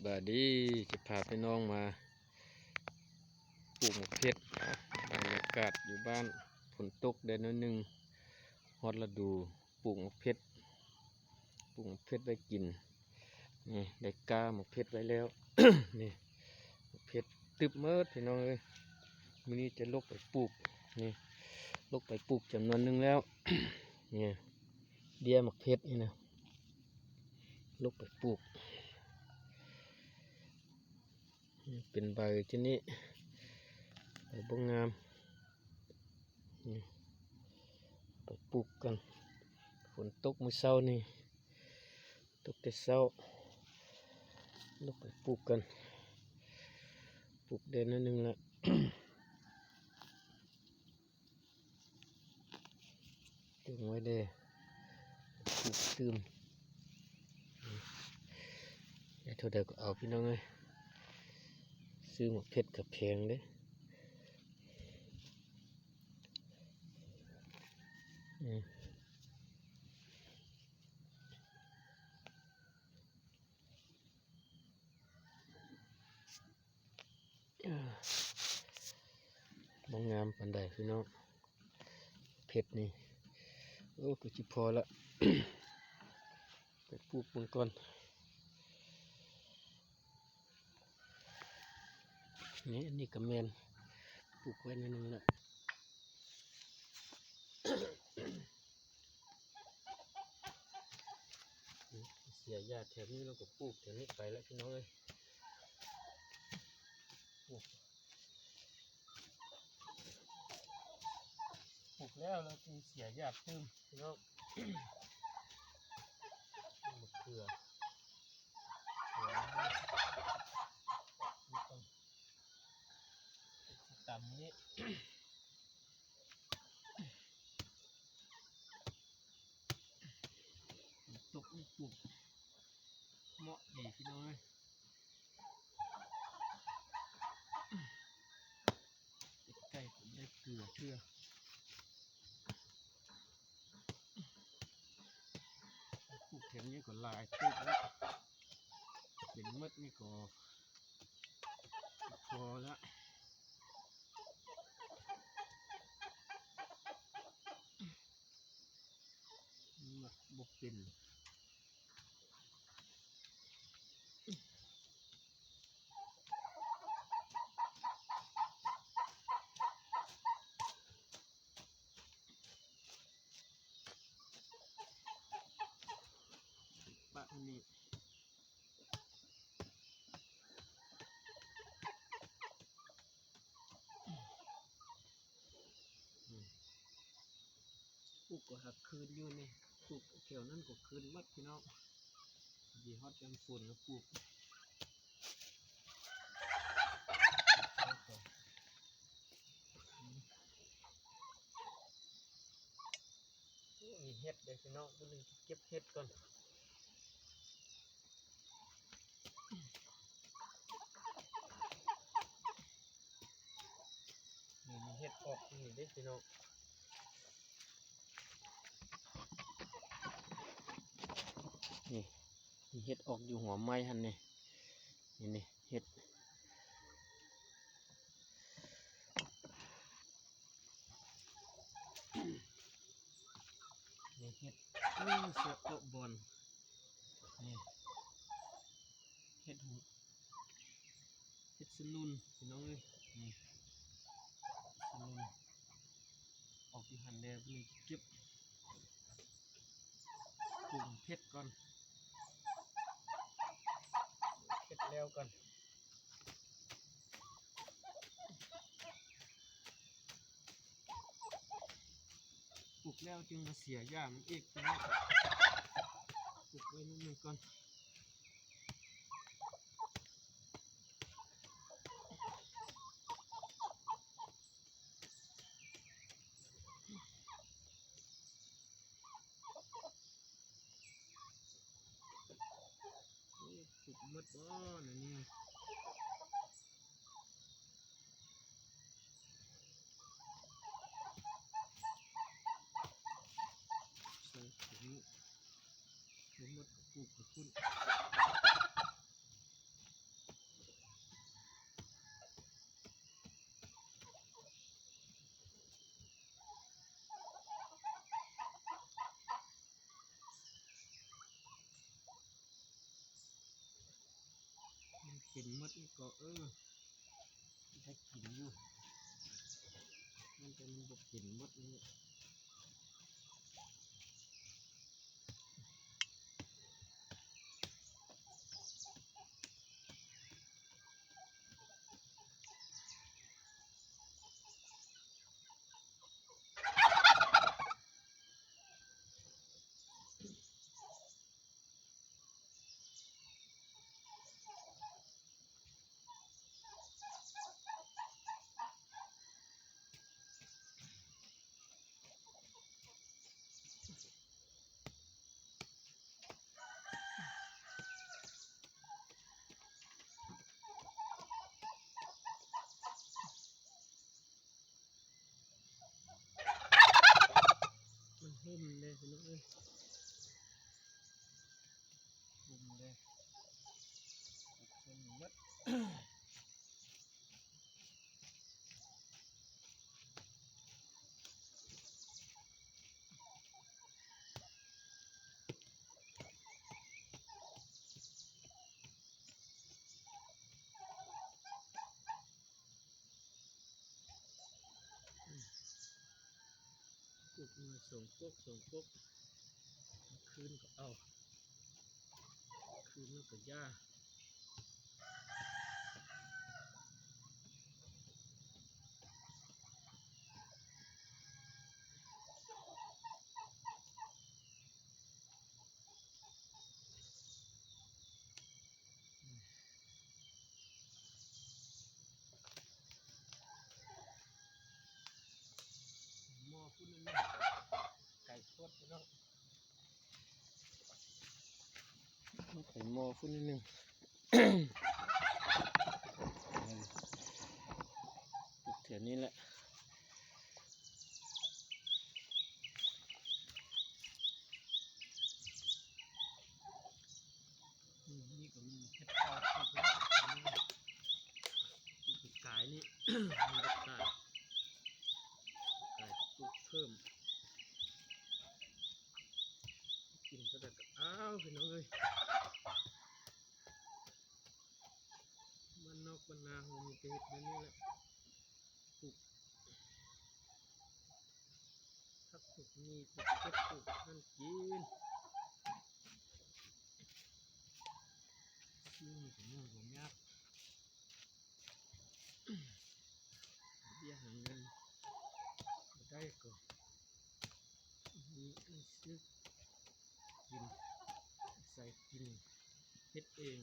ບາຍດີ ຈະພາພີ່ນ້ອງມາປູກໝາກເຜັດ ບັນຍາກາດຢູ່ບ້ານ. ຝົນຕົກໄດ້ໜ້ອຍໜຶ່ງ ຮອດລະດູປູກໝາກເຜັດ ປູກໝາກເຜັດໄວ້ກິນ. ນີ້ໄດ້ກ້າໝາກເຜັດໄວ້ແລ້ວ ນີ້ໝາກເຜັດຕຶບໝົດພີ່ນ້ອງເອີຍ. ມື້ນີ້ຈະລົກໄປປູກ ນີ້ລົກໄປປູກຈຳນວນໜຶ່ງແລ້ວ. ນີ້ເບ້ຍໝາກເຜັດນີ້ນະ ລົກໄປປູກ ເປັນໃບຈັ່ງນີ້ ໃບບໍ່ງາມ. ນີ້ໄປປູກກັນ ຝົນຕົກມື້ເຊົ້ານີ້ ຕົກແຕ່ເຊົ້າ ລົກໄປປູກກັນ ປູກໄດ້ໜ້ອຍໜຶ່ງລະ ເກັບໄວ້ເດ້ ປູກຕື່ມ ໄດ້ເທົ່າໃດກໍເອົາ ພີ່ນ້ອງເອີຍ. ຊື້ໝາກເຜັດກໍແພງເດ້ ອືມ. ບໍ່ງາມປານໃດພີ່ນ້ອງ ເຜັດນີ້. ໂອ້ ຄືຊິພໍລະ ໄປປູກເບິ່ງກ່ອນ. ນີ້ ອັນນີ້ກໍແມ່ນ ປູກໄວ້ໜ້ອຍໜຶ່ງລະ. ເສຍຫຍ້າແຖວນີ້ ແລ້ວກໍປູກແຖວນີ້ໄປລະ ພີ່ນ້ອງເອີຍ. ປູກ ປູກແລ້ວ ແລ້ວຈຶ່ງເສຍຫຍ້າຕື່ມ ພີ່ນ້ອງ. ມະເຂືອ ຕຳນີ້ ຕົກນີ້ປູກເໝາະດີ ພີ່ນ້ອງເອີຍ. ໃກ້ໆ ໄດ້ເກືອເທື່ອ ປູກແຖວນີ້ກໍຫຼາຍເຕີບແລ້ວ ເປັນໝົດນີ້ກໍ ພໍລະ ມັກບໍ່ເປັນ. ປະອັນນີ້ ອືມ ປູກກໍຫາກຄືນຢູ່ນີ້ ປູກແຖວນັ້ນກໍຄືນໝົດ ພີ່ນ້ອງ. ດີຮອດຍາມຝົນລະປູກ. ໂອ້ ມີເຫັດເດ້ພີ່ນ້ອງ ມື້ນີ້ເກັບເຫັດກ່ອນ. ນີ້ມີເຫັດອອກຢູ່ນີ້ເດ້ພີ່ນ້ອງ ນີ້ ມີເຫັດອອກຢູ່ຫົວໄມ້ຫັ້ນນີ້ ນີ້ ນີ້ເຫັດ ນີ້ເຫັດ ເອີ ເສືອເກາະບອນ ນີ້ເຫັດຫູ ເຫັດສະໜຸ່ນພີ່ນ້ອງເອີຍ ນີ້ສະໜຸ່ນ ອອກຢູ່ຫັ້ນແລ້ວ ນີ້ເກັບ ປູກເຫັດກ່ອນ ເຮັດແລ້ວກ່ອນ ປູກແລ້ວຈຶ່ງມາເສຍຫຍ້າມັນອີກ ພີ່ນ້ອງ ປູກໄວ້ໜ້ອຍໜຶ່ງກ່ອນ. ໂອ້ ສຸກໝົດບໍ່ແນວນີ້ ໃສ່ຖົງນີ້ ບໍ່ໝົດກໍປູກໄປພຸ້ນ. ເປັນໝົດນີ້ກໍ ເອີ ໄດ້ກິນຢູ່ ມັນແຕ່ມັນບໍ່ເປັນໝົດນີ້. ມັນຫຸ້ມເດ້ພີ່ນ້ອງເອີຍ ຫຸ້ມເດ້ ຫຸ້ມໝົດ. ກົກໜ່ວຍສອງກົກ ສອງກົກ ຄືນກໍເອົາ ຄືນແລ້ວກໍຢ່າ. ໝໍ້ພຸ້ນໜຶ່ງ ໄກໂພດພີ່ນ້ອງ ໄປໝໍ້ພຸ້ນໜຶ່ງ ແຖວນີ້ແຫຼະ. ນີ້ກໍມີເຫັດເກົ່າ ປູກແລ້ວ ປູກປີກາຍນີ້ ມັນບໍ່ຕາຍ ກາຍປູກເພີ່ມ ກິນເທົ່າໃດກໍເອົາ ພີ່ນ້ອງເອີຍ. ບ້ານນອກບ້ານນາເຮົາມີແຕ່ເຮັດແບບນີ້ແຫຼະ ປູກຜັກ ປູກໝີ່ ປູກເຜັດ ປູກຫັ້ນກິນ ຊື້ນີ້ກໍບໍ່ຍາກ ເວລາຫາເງິນບໍ່ໄດ້ກໍມີອັນຊື້ກິນ ໃສ່ກິນ ເຮັດເອງ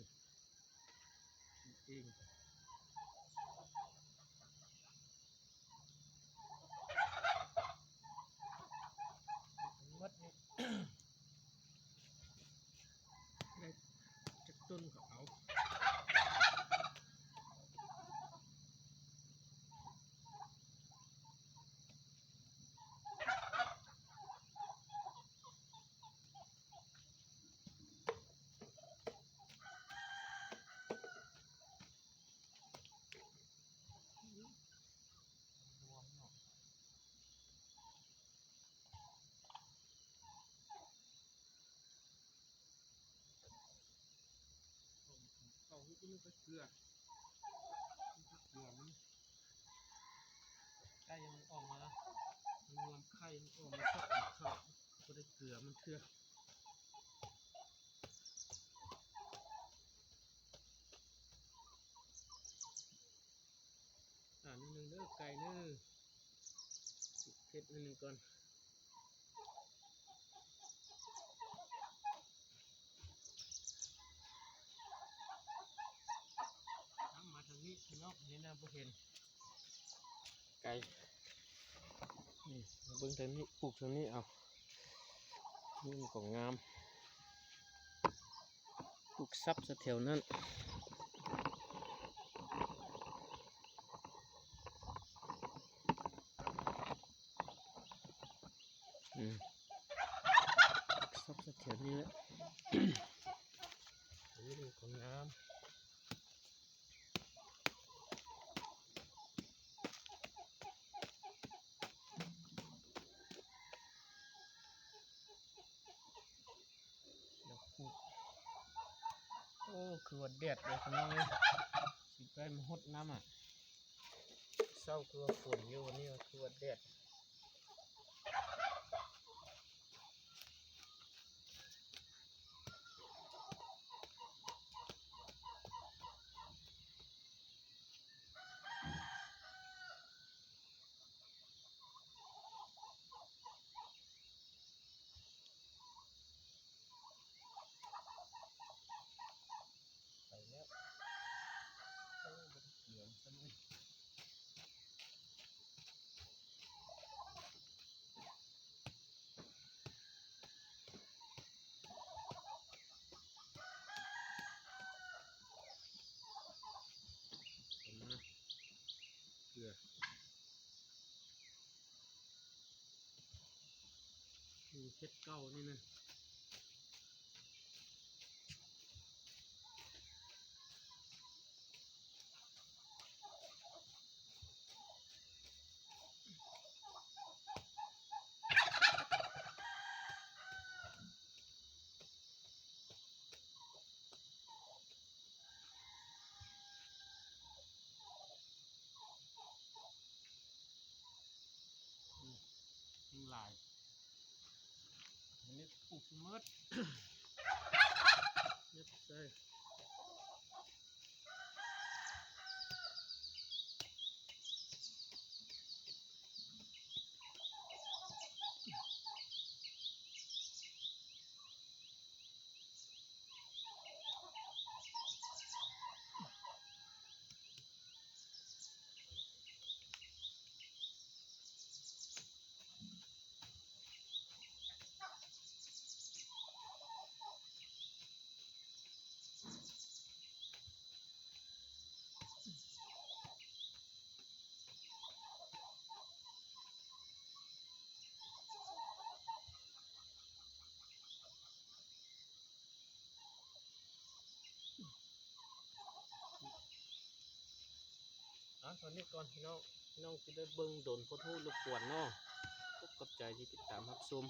ກິນເອງ ໝົດນີ້ ໄດ້ຈັກຕົ້ນກໍເອົາ. ເອົາໃຫ້ມັນເກືອ ເກືອມັນ ໄກ່ມັນອອກມາ ງວນໄຂ່ມັນອອກມາ ເຂົ້າ ບໍ່ໄດ້ເກືອມັນເທື່ອ. ອ່າ ໜຶ່ງເດີ ໄກ່ເດີ ເຮັດໜຶ່ງກ່ອນ ມາທາງນີ້ພີ່ນ້ອງ ນີ້ນະ ບໍ່ເຫັນ ໄກ່ ນີ້ ເບິ່ງທາງນີ້ ປູກທາງນີ້ເອົາ ນີ້ມັນກໍງາມ ປູກຊັບຊະແຖວນັ້ນ ອືມ ຊັບຊະແຖວນີ້ແຫຼະ ນີ້ມັນກໍງາມ. ດອກ ໂອ້ ອ້ ຄືວ່າແດດເດ້ພີ່ນ້ອງເອີຍ ຊິໄປມາຫົດນ້ຳອະ. ເຊົ້າຄືວ່າຝົນຢູ່ ວັນນີ້ຄືວ່າແດດ. ໄປແລ້ວ ໂອ້ ບໍ່ໄດ້ກຽມຊ້ຳເລີຍ. ເອົາມາ ເກືອ ຢູ່ເຂດເກົ່ານີ້ນະ. ອືມ ຍັງຫຼາຍ ອັນນີ້ປູກຊຸມື້ ຍັດໃສ່. ອ່າ ເທົ່ານີ້ກ່ອນພີ່ນ້ອງ ພີ່ນ້ອງຊິໄດ້ເບິ່ງດົນໂພດຮູ້ລົບກວນເນາະ. ຂອບໃຈທີ່ຕິດຕາມຮັບຊົມ.